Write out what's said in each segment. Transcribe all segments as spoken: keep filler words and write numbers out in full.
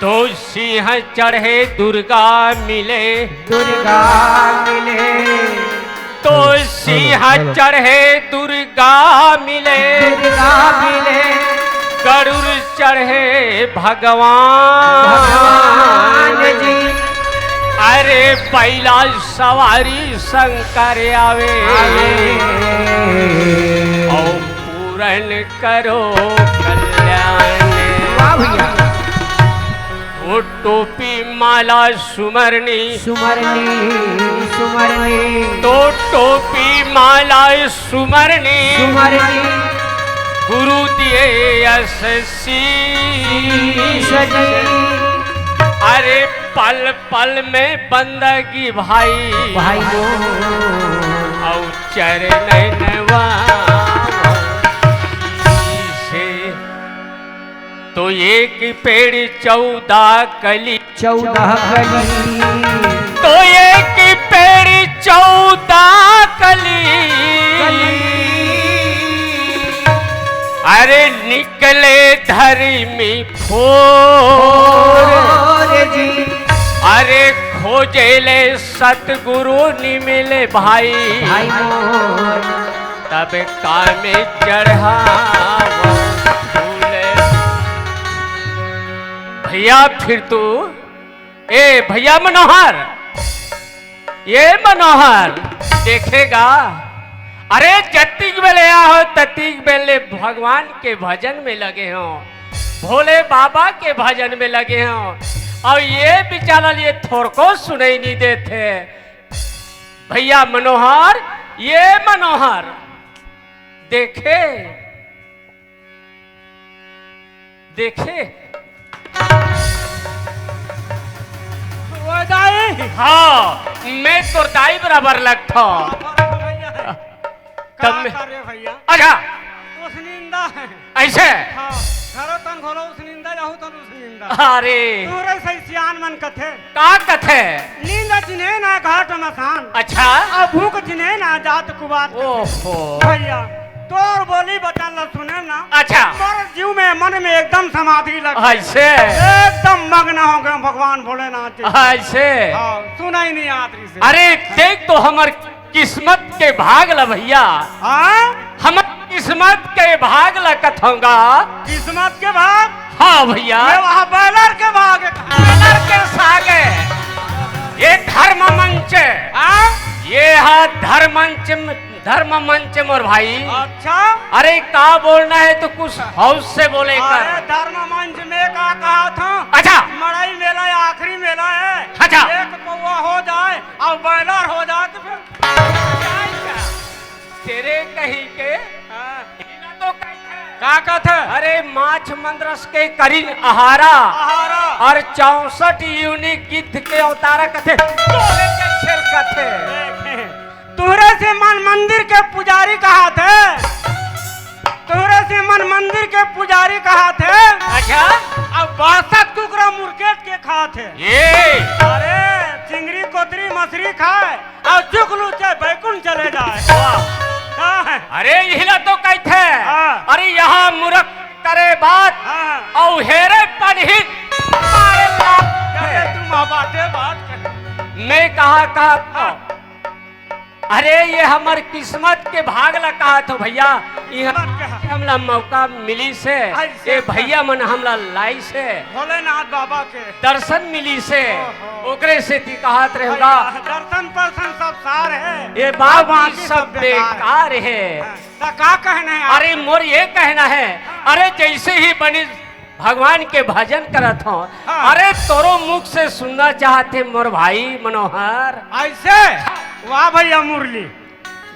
तो सिंह चढ़े दुर्गा मिले, दुर्गा मिले। तो सिंह चढ़े दुर्गा मिले, दुर्गा मिले। गरुड़ चढ़े भगवान, भगवान जी। अरे बैला सवारी शंकर आवे, आवे। और पूरन करो कल्याण। वाह भैया। ओ टोपी माला सुमरनी, सुमरनी, सुमरनी। तो टोपी माला सुमरनी, सुमरनी। गुरु दिए यश शीश। शीश जी। अरे पल पल में बंदगी भाई, भाई मोर। और चरण नवा से। तो एक पेड़ चौदह कली, चौदह कली। तो एक पेड़ चौदह कली। कली। अरे निकले धर्मी फोर। Four G. अरे खोजे ले सतगुरु नि मिले भाई, भाई मोर। तब कामे चढ़ावा फूल। भैया फिर तू, ए भैया मनोहर, ये मनोहर देखेगा, अरे जतिक बेले आहो ततिक बेले भगवान के भजन में लगे हो, भोले बाबा के भजन में लगे हो, और ये बेचारा ये थोरको सुनाई नहीं देते। भैया मनोहर, ये मनोहर देखे, देखे। ओ दाई। हाँ, मैं तो दाई बराबर लगता। बराबर तो भैया है। तब का मैं करे भैया? अच्छा। उस निंदा है। ऐसे? हाँ, घरो तन घोलो उस निंदा, जाहू तन उस निंदा। अरे। तोरे सही सियान मन कथे। का कथे? नींद जिन्हें ना घाट मसान। अच्छा। अब भूख जिन्हें ना जात कुबात। ओहो। भैया, तोर बोली बचन ल सुने ना। अच्छा। मोर जीव में, मन में एकदम समाधि लग गए। ऐसे? एकदम मग्न हो गए भगवान भोलेनाथ जी। ऐसे? हाँ, सुनाई नहीं आत रही से। अरे, देख तो हमर किस्मत के भाग ला भैया। हाँ? हमर किस्मत के भाग ला कथोंगा। किस्मत के भाग? हाँ भैया। ये वहाँ बैलर के भाग है। बैलर के सागे। ये धर्म मंच। हाँ? ये हा धर्म मंच, धर्म मंच मोर भाई। अच्छा। अरे का बोलना है तो कुछ हौस से बोले कर। अरे धर्म मंच में का कहा था? अच्छा। मड़ई मेला आखिरी मेला है। अच्छा। एक पौवा हो जाए और बैलर हो जाए तो फिर तेरे कही के हाँ। हिला तो कही है। का कथे? अरे माछ मंदरस के करिन अहारा। अहारा। और चौसठ योनि गिद्ध के अवतारा कथे। तोरे के छेल कथे। देखे। तुहरे से मन मंदिर के पुजारी कहा थे। तुहरे से मन मंदिर के पुजारी कहा थे। अच्छा। अब बासठ कुकरा मुर्गेट के खा थे। ये। अरे चिंगरी कोतरी मछली खाए। अउ जुगलू चे बैकुंठ चले जाए। वाह। हाँ। अरे, इही ला तो कहिथे। हाँ। अरे, यहाँ मूरख करे बात, हाँ। अउ हेरे पनही मारे लात। अरे, तू माँ बाटे बात कर। मैं कहा, कहा, हाँ। अरे, ये हमर किस्मत के भाग ला कहा थो भैया, ये किस्मत के हा-, हमला मौका मिली से, ऐसे ये भैया मन हमला लाई से। भोलेनाथ बाबा के। दर्शन मिली से, ओहो। ओकरे सेती कहत रहेगा। भैया, दर्शन परसन सब सार है, ये बात और बाकी सब सब बेकार है। बेकार है। हाँ, त का कहना है अरे, आपको? मोर ये कहना है, हाँ। अरे, जैसे ही बनी भगवान के भजन करत हो, हाँ। अरे, तोरो मुख से सुनना चाहते मोर भाई मनोहर। ऐसे? वाह भैया मुरली,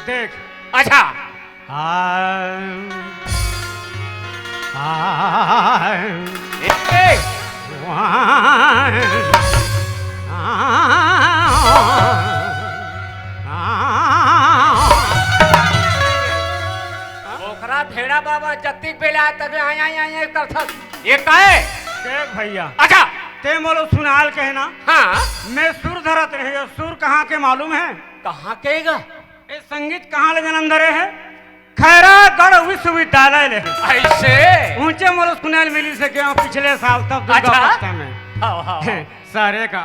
देख। अच्छा। आ, आ, ए, ए। वाह। आ, आ, आ। ओखरा भेड़ा बाबा जतिक बेला तबे आय, आय, आय, आय करथस। ये काहे? देख भैया। अच्छा। ते मोलो सुनाल कहना। हाँ। मैं सुर धरत रहे, सुर कहाँ के मालूम है? कहाँ के गा? ए, संगीत कहाँ ले जन्म धरे है? खैरागढ़ विश्वविद्यालय ले। ऐसे? ऊंचे मोर सुनल मिली से गया पिछले साल तब दुर्गा अच्छा। पत्ता में। हाँ, हाँ, हाँ। सारे का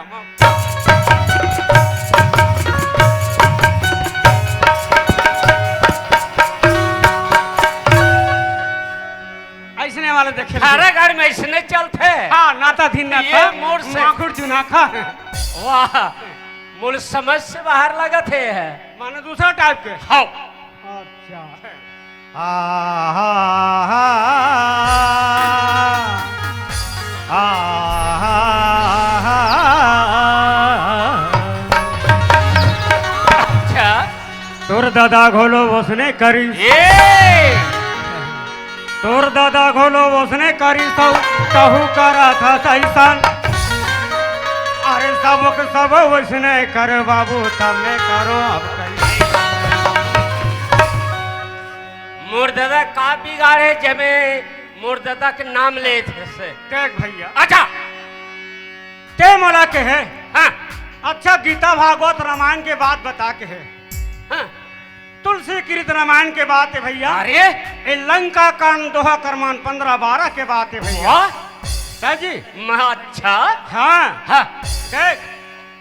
अइसने वाले देखे। हर घर में अइसने चलथे। हाँ, नाता धीन नाता, ये मोर से। माखुर जुनाखा। वाह, मोर समझ से बाहर लगत हे। माने दूसरा टाइप के। हाँ। अच्छा। आ, हा, हा, हा। आ, हा, हा, हा। अच्छा। तोर ददा घलो ओसने करिस। ये। तोर ददा घलो ओसने करिस, तहू करत हस अइसन। अरे सबक सब ओसने कर बाबू, तब मैं करो अब कइसे। मोर ददा का बिगाड़े, जमे मोर ददा के नाम लेथे से। देख भइया। अच्छा। ते मोला कहे। हाँ। अच्छा, गीता भागवत रामायण के बात बता के हे। हाँ। तुलसी कृत रामायण के बात हे भइया। अरे। ए लंका कांड दोहा क्रमांक पन्द्रह बारह के बात हे भइया। वाह। है जी। म-, अच्छा। हाँ। हाँ। देख,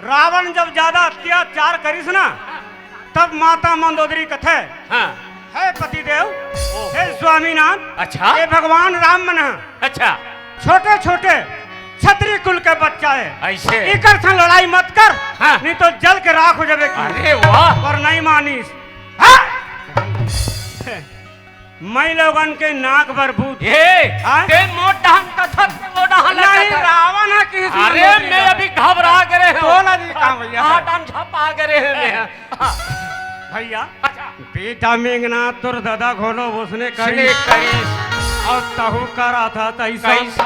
रावण जब ज्यादा अत्याचार करिस ना, तब माता मंदोदरी कथे, हाँ। हे पतिदेव, ओहो। हे स्वामीनाथ, अच्छा। हे भगवान राम मन ह अच्छा। छोटे-छोटे छत्री कुल के बच्चा हे। अइसे? इकर संग लड़ाई मत कर, हाँ। नहीं तो जल के राख हो जाबे की। अरे वाह। पर नहीं मानिस। हाँ। माई लोगन के नाक बर भूत। ए, हाँ? ते मोर डहन कथस, ते मोर डहन नहीं, कथस। रावण ह किस अरे, में मैं अभी घबरा गे रहेंव। बोला जी, कहाँ भइया? हाँ, डहन झपा गे रहेंव मैं। भइया, अच्छा। बेटा मेघनाथ तोर ददा घलो ओसने करिस। ओसने करिस। अउ तहू करत हस अइसन। अइसन।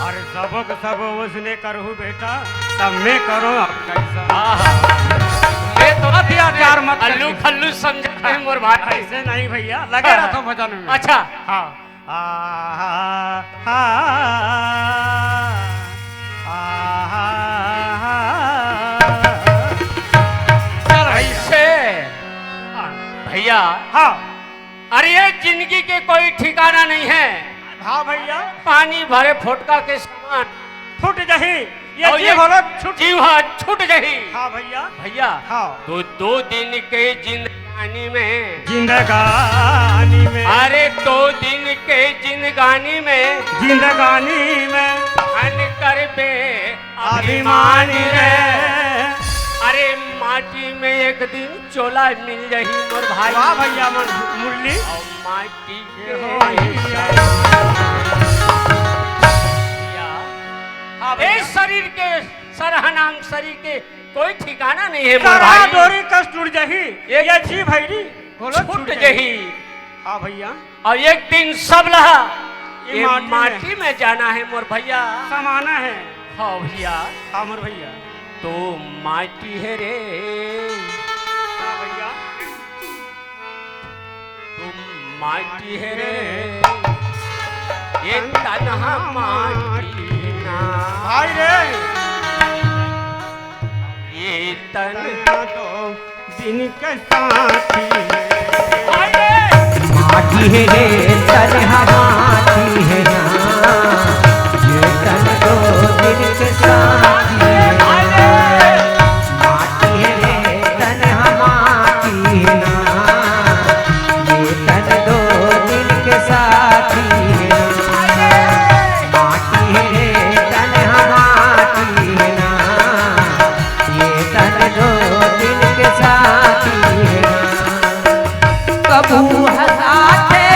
अरे सबक सब ओसने करहूँ बेटा, तब मैं करों अब कइसन। आहा। मैं तो अत्याचार मत कर। अल्लू खल्लू समझत हे मोर भाई। अइसे नहीं भइया, लगे हाँ। रहिथों भजन में। अच्छा। हाँ। आहा, हा, आहा, हा। चल भइया। अइसे। भइया। हाँ। अरे, ये जिंदगी के कोई ठिकाना नहीं हे। हाँ भइया। पानी भरे फोटका के समान। फूट जाही। ये अउ जीव ये घलो छूट जीव ह छूट जाही। हाँ भइया। भइया, हाँ। तो दो दिन के जिंदगानी में। जिंदगानी में। अरे, दो दिन के जिंदगानी में। जिंदगानी में। धन करबे अभिमानी अभिमानी रे। रे। अरे, माटी में एक दिन चोला मिल जाही मोर भाई। वाह भइया, मन मुरली। अउ माटी ये के हो ही है। हाँ भइया। ए शरीर के सरहनाम शरीर के कोई ठिकाना नहीं हे मोर सरा भाई। डोरी कस टूट जाही, ये ये जी भैरी घलो छूट छूट जाही। जाही। हाँ भइया। अउ एक दिन सब ला ये ये माटी में। माटी में जाना हे मोर भइया। समाना हे। हाँ भइया। हाँ मोर भइया। तो माटी हे रे। हाँ भइया। तुम माटी हे रे, ये तन ह माटी ना। भाई रे। ये तन दो दिन के साथी। भाई रे। माटी हे रे, तन ह माटी हे ना। ये तन दो दिन के साथी हे ना। माटी हे रे, तन ह माटी हे ना। ये तन दो दिन के साथी हे ना। माटी हे रे, तन ह माटी हे ना। ये तन दो दिन के साथी हे ना। कभू हंसाथे,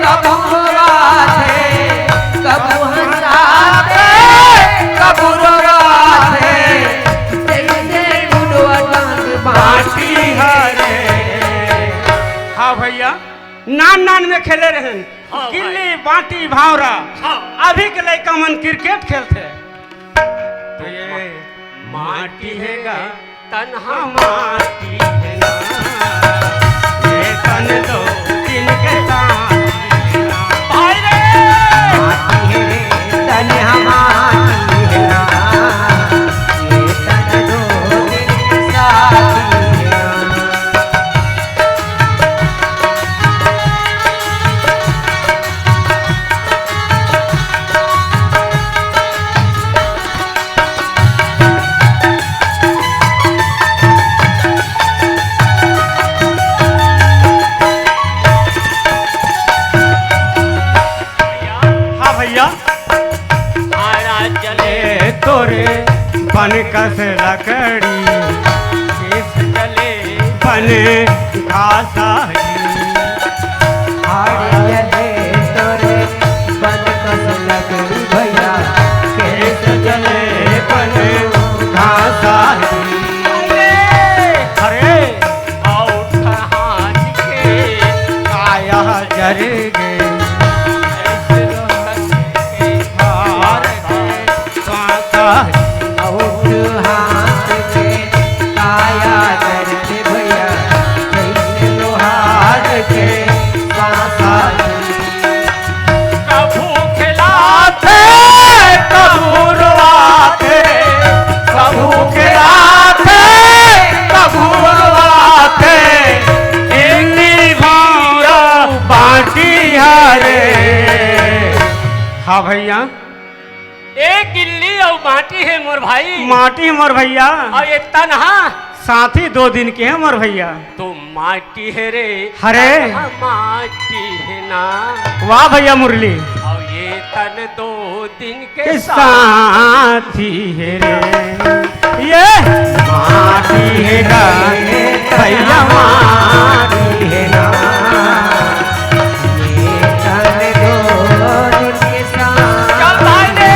कभू रोवाथे, कभू हंसाथे, कभू रोवाथे। जइसे गुड़वा तन बाटी हरे। हाँ भइया, नान नान में खेले रहेन। हाँ भाई। गिल्ली, बांटी, भांवरा। हाँ। अभी के लइका मन क्रिकेट खेलथे। तो ये माटी हे गा, तन ह माटी हे ना। ये तन दो दिन के साथी हे ना। भाई रे! माटी हे रे, तन ह माटी हे ना। ये तन दो दिन के साथी हे ना। आड़ा जले ए तोरे बन कस लकड़ी, केस जले बन घासा ही। आड़ा जले तोरे बन कस लकड़ी भैया, केस जले बन घासा ही। अरे, अरे, अउ ठहान के काया जर गे। कभू खिलाथे, कभू रोवाथे, कभू खिलाथे, कभू रोवाथे, इन्नी भौरा बाटी हरे। हाँ भैया। एक इल्ली अउ माटी हे मोर भाई। माटी हे मोर भैया। अउ ये तनहा। साथी दो दिन के हे मोर भैया। तो माटी हे रे। हरे। तनहा माटी हे ना। वाह भैया मुरली। अउ ये तन दो दिन के के साथी हे रे। ये माटी हे गा, भैया माटी हे गा। ये तन दो दिन के साथ। चल भाई रे।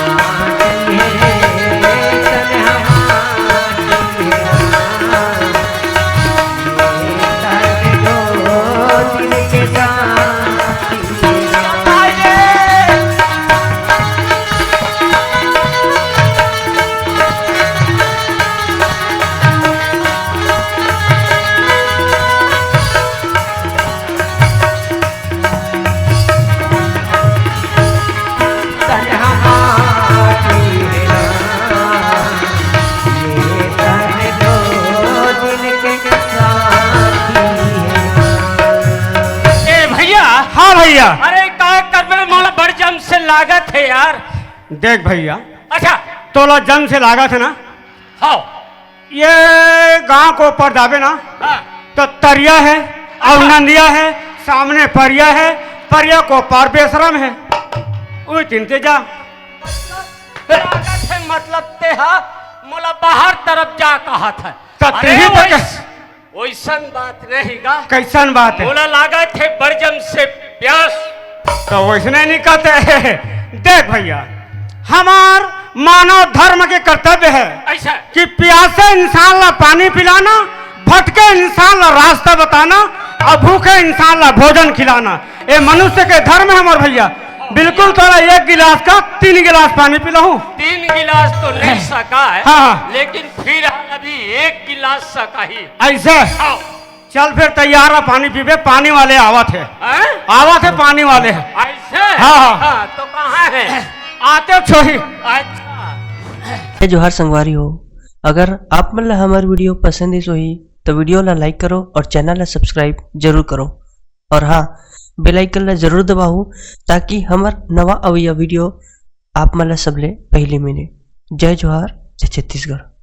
माटी हे रे, तन हमारी हे गा। ये तन दो दिन के साथ। ए भैया। हाँ भैया। अरे का करबे, मोला बड़ जम से लागत हे यार। देख भैया। अच्छा। तोला जम से लागत हे ना? हाँ। ये गांव के ऊपर जाबे ना, हाँ। तो तरिया हे अउ अच्छा। नंदिया हे, सामने परिया हे, परिया के ऊपर बेसरम हे, उही तीर ते जा। लागत हे मतलब ते हा मोला बाहर तरफ जा कहत हे। त अरे तेही तो वैस-, कह- वैसन बात नहीं गा। कैसन बात हे? मोला लागत हे बड़ जम से प्यास। तो वैसने नहीं कहते। देख भैया, हमार मानव धर्म के कर्तव्य हे ऐसा। कि प्यासे इंसान ला पानी पिलाना, भटके इंसान ला रास्ता बताना अउ भूखे इंसान ला भोजन खिलाना। ये मनुष्य के धर्म हे मोर भैया। बिल्कुल तोला एक गिलास का तीन गिलास पानी पिलाहूँ। तीन गिलास तो नहीं सका हे, हाँ, हाँ। लेकिन फिर अभी एक गिलास सका ही। ऐसे? हाँ। चल फिर तैयार रह, पानी पीबे, पानी वाले आवत हे। हैं? आवत हे पानी वाले। ऐसे? हाँ, हाँ। हाँ, तो कहाँ हे? आते छोही। अच्छा। जय जोहार संगवारी हो, अगर आप मन ला हमर video पसंद आइस होही तो video ला like करो और channel ला subscribe जरूर करो। और हाँ, bell icon ला जरूर दबाहू, ताकि हमर नवा अवइया video आप मन ला सबले पहली मिले। जय जोहार, जय छत्तीसगढ़।